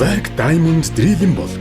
Black Diamond Drilling бол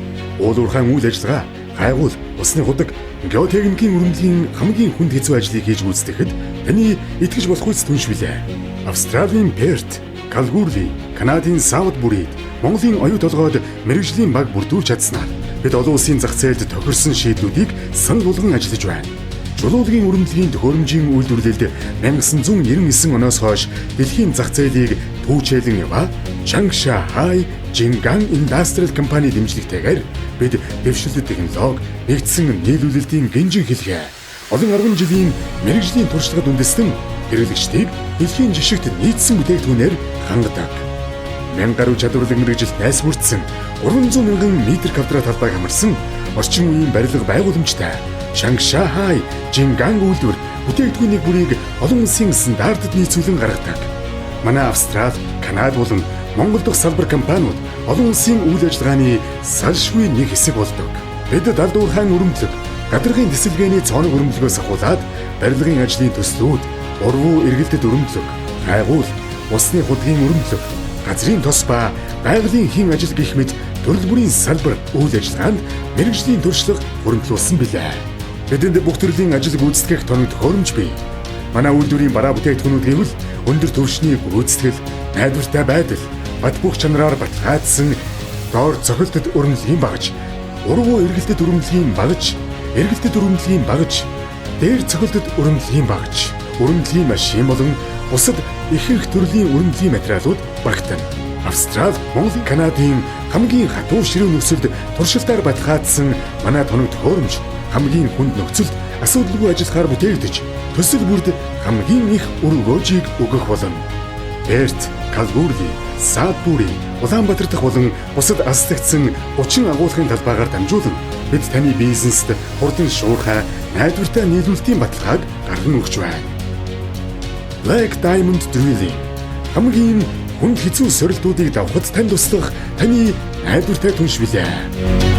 уул уурхайн үйл ажиллагаа, гайгуул, усны худаг, геотехникийн өрөмлөгийн хамгийн хүнд хэцүү ажлыг хийж гүйцэтгэхэд таны итгэж болох үс түнш билээ. Австралийн Перт, Калгурли, Канадын Саутбүрид, Монголын оюу толгойд мэргэжлийн баг бүрдүүлж чадсанаар бид олон улсын зах зээлд тохирсон шийдлүүдийг санал болгон ажиллаж байна. Чулуулагийн өрөмлөгийн төхөөрөмжийн үйлдвэрлэлд 1999 оноос хойш дэлхийн зах зээлийг түүчээлэн яваа Changsha Hai Jingang Industrial Company дэмжлэгтэйгээр бид дэвшилтэт технологи, нэгдсэн нийлүүлэлтийн гинжин хэлхээ, олон 10 жилийн мэргэжлийн туршлагад үндэслэн хэрэглэгчдийг дэлхийн жишгт нийцсэн бүтээгдэхүүнээр хангадаг. 1000 гаруй чадварлаг мэргэжилт найс бүрдсэн 300 мянган метр квадрат талбайг хамарсан орчин үеийн барилга байгууламжтай Changsha Hai Jingang үйлдвэр бүтээгдэхүүнийг бүрийг олон улсын стандартад нийцүүлэн гаргадаг. Манай Австрали, Канада болон Монгол дахь салбар компаниуд олон улсын үйл ажиллагааны салшгүй нэг хэсэг болдог. Бид далд уурхайн өрөмлөг, гадаргын тэсэлгээний цооног өрөмлөгөөс ахуулаад барилгын ажлын төслүүд, урвуу эргэлтэд өрөмлөг, гайгуул, усны худгийн өрөмлөг, газрын тос ба байгалийн хийн ажил гэх мэт төрөл бүрийн салбар үйл ажиллагаанд мэргэжлийн туршлага хуримтлуулсан билээ. Бидэнд бүх төрлийн ажил гүйцэтгэх тоног төхөөрөмж бий. Манай үйлдвэрийн бараа бүтээгдэхүүнүүд гэвэл өндөр түвшний гүйцэтгэл, найдвартай байдал, бат бөх чанараар баталгаажсан доор цохилтод өрөмлөгийн багаж, урвуу эргэлтэд өрөмлөгийн багаж, эргэлтэд өрөмлөгийн багаж, дээр цохилтод өрөмлөгийн багаж, өрөмлөгийн машин болон бусад ихэнх төрлийн өрөмлөгийн материалууд багтана. Австрали, Монгол, Канадын хамгийн хатуу ширүүн нөхцөлд туршилтаар баталгаажсан манай тоног төхөөрөмж хамгийн хүнд нөхцөлд асуудалгүй ажиллахаар бүтээгдэж, төсөл бүрд хамгийн их үр өгөөжийг өгөх болно. Перт, Калгурли, Саутбүри, Улаанбаатар дахь болон бусад аслагдсан 30 агуулгын талбайгаар дамжуулан бид таны бизнест хурдан шуурхай, найдвартай нийлүүлэлтийн баталгааг гарган өгч байна. Black Diamond Drilling хамгийн хүнд хэцүү сорилтуудыг давхад тань туслах таны найдвартай түнш билээ.